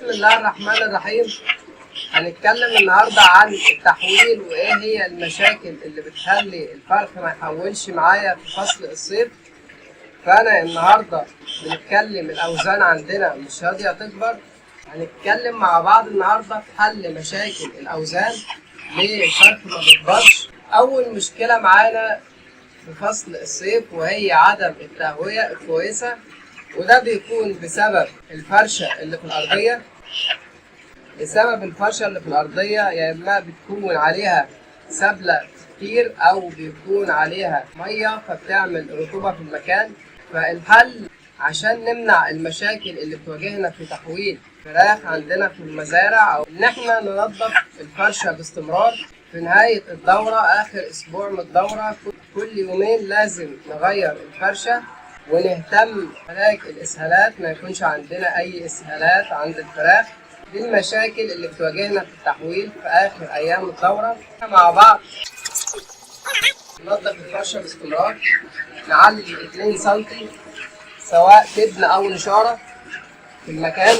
بسم الله الرحمن الرحيم. هنتكلم النهارده عن التحويل وايه هي المشاكل اللي بتخلي الفرخ ما يحولش معايا في فصل الصيف. فانا النهارده بنتكلم الاوزان عندنا مش راضية تكبر. هنتكلم مع بعض النهارده في حل مشاكل الاوزان، ليه الفرخ ما بيكبرش. اول مشكلة معانا في فصل الصيف وهي عدم التهويه الكويسة، وده بيكون بسبب الفرشة اللي في الارضية. بسبب الفرشة اللي في الارضية يا اما بتكون عليها سبله كتير او بيكون عليها مية فبتعمل رطوبة في المكان. فالحل عشان نمنع المشاكل اللي بتواجهنا في تحويل فراخ عندنا في المزارع، او ان احنا ننظف الفرشة باستمرار. في نهاية الدورة، اخر اسبوع من الدورة، كل يومين لازم نغير الفرشة، ونهتم بعلاج الاسهالات، ما يكونش عندنا اي اسهالات عند الفراخ. دي المشاكل اللي بتواجهنا في التحويل في اخر ايام الدورة. مع بعض ننظف الفرشة باستمرار، نعلي 2 سنتي سواء تبن او نشاره في المكان.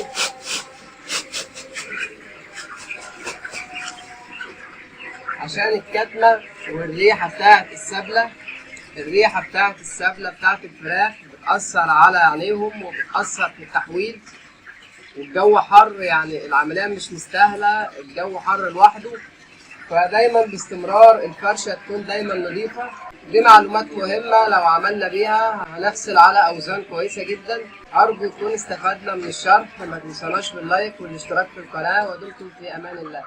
عشان الكتمه والريحه بتاعت السبله، الريحة بتاعت السبله بتاعت الفراخ بتاثر على عينيهم وبتاثر في التحويل. والجو حر، يعني العملية مش مستاهلة، الجو حر لوحده. فدايما باستمرار الفرشة تكون دايما نظيفة. دي معلومات مهمة لو عملنا بيها هنحصل على اوزان كويسة جدا. ارجو تكون استفدنا من الشرح. ما تنسوناش باللايك والاشتراك في القناة، ودمتم في امان الله.